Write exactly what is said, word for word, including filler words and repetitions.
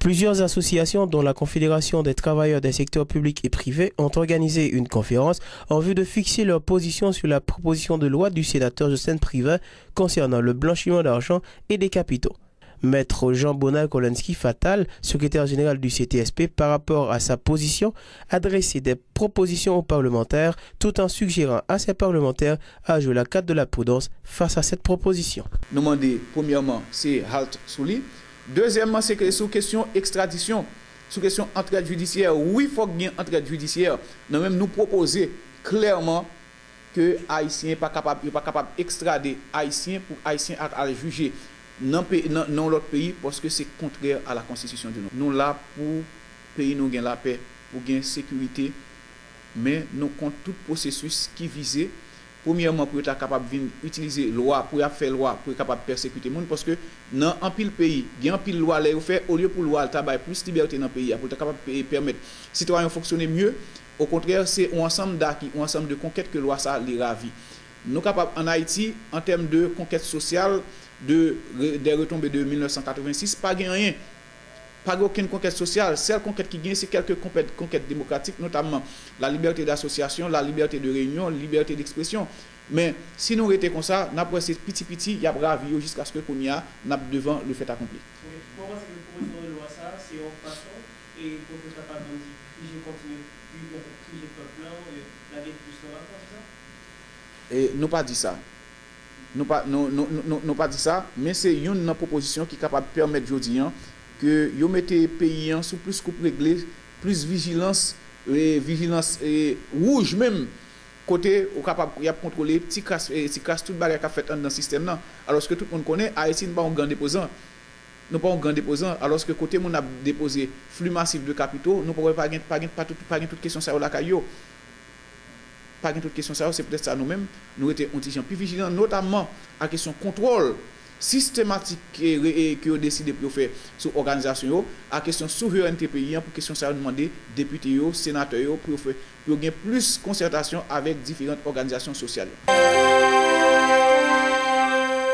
Plusieurs associations, dont la Confédération des travailleurs des secteurs publics et privés, ont organisé une conférence en vue de fixer leur position sur la proposition de loi du sénateur Justin Privert concernant le blanchiment d'argent et des capitaux. Maître Jean Bonald Kolensky Fatal, secrétaire général du C T S P, par rapport à sa position, a dressé des propositions aux parlementaires, tout en suggérant à ces parlementaires à jouer la carte de la prudence face à cette proposition. Nou mande, premyèman, se halt sou li. Dezyèmman, se ke sou kesyon ekstradisyon, sou kesyon antrèd jidisyè. Wi, fòk gen antrèd jidisyè. Nou menm, nou pwopoze klèman ke Ayisyen pa kapab, yo pa kapab ekstrade Ayisyen pou Ayisyen al, al jije nan, nan, nan yon lòt peyi, paske se kontrè a la konstitisyon de nou. Nou la pou peyi nou gen lapè, pou gen sekirite, men nou kont tout pwosesis ki vize, premyèman, pou yo ta kapab vin itilize lwa, pou y ap fè lwa, pou yo kapab pèsekite moun, paske nan anpil peyi, gen anpil lwa lè yo fè, olye pou lwa ta bay plis libète nan peyi a, pou l ta kapab pèmèt sitwayen yo fonksyone mye, okontrè, se yon ansanm daki, yon ansanm de konkèt ke lwa sa li ravi. Nou kapab, ann Ayiti, an tèm de konkèt sosyal, de, de retonbe de mil nèf san katrevensis, pa gen anyen. Pa gen okenn konkèt sosyal. Sèl konkèt ki gen, se kèlke konkèt, konkèt demokratik, notamman la liberté d'association, la liberté de réunion, liberté d'expression. Men, si nou rete konsa, n ap wè se piti piti y ap ravi yo jiskaske kounye a n ap devan le fait accompli. Mwen panse ke pwopozisyon de lwa sa a se yon fason e pou yo kapab, kòmsi, pije kontinye, pije pèp lan, lage plis nan lakò, se sa? E nou pa di sa. Nou pa, nou, nou, nou, nou pa di sa, men se youn nan pwopozisyon ki kapab pèmèt jodi a ke yo mete peyi a sou plis koup regle, plis vijilans, e, vijilans, e, wouj menm, kote ou kapab, y ap kontwole ti kras, e, ti kras tout bagay k ap fèt anndan sistèm nan. Alòske tout moun konnen, Ayiti n pa yon gran depozan. Nou pa yon gran depozan, alòske kote moun ap depoze fli masif de kapito, nou pa wè pa gen, pa gen, pa tout, pa gen tout kesyon sa yo lakay yo. Pa gen tout kesyon sa yo, se poutèt sa nou menm, nou rete yon ti jan pi vijilan, notamman a kesyon kontwòl sistematik ke, e, ke yo deside pou yo fè sou òganizasyon yo, a kesyon souverènte peyi a, pou kesyon sa yo, nou mande depite yo, senatè yo, pou yo fè, pou yo gen plis konsètasyon avèk diferan òganizasyon sosyal yo.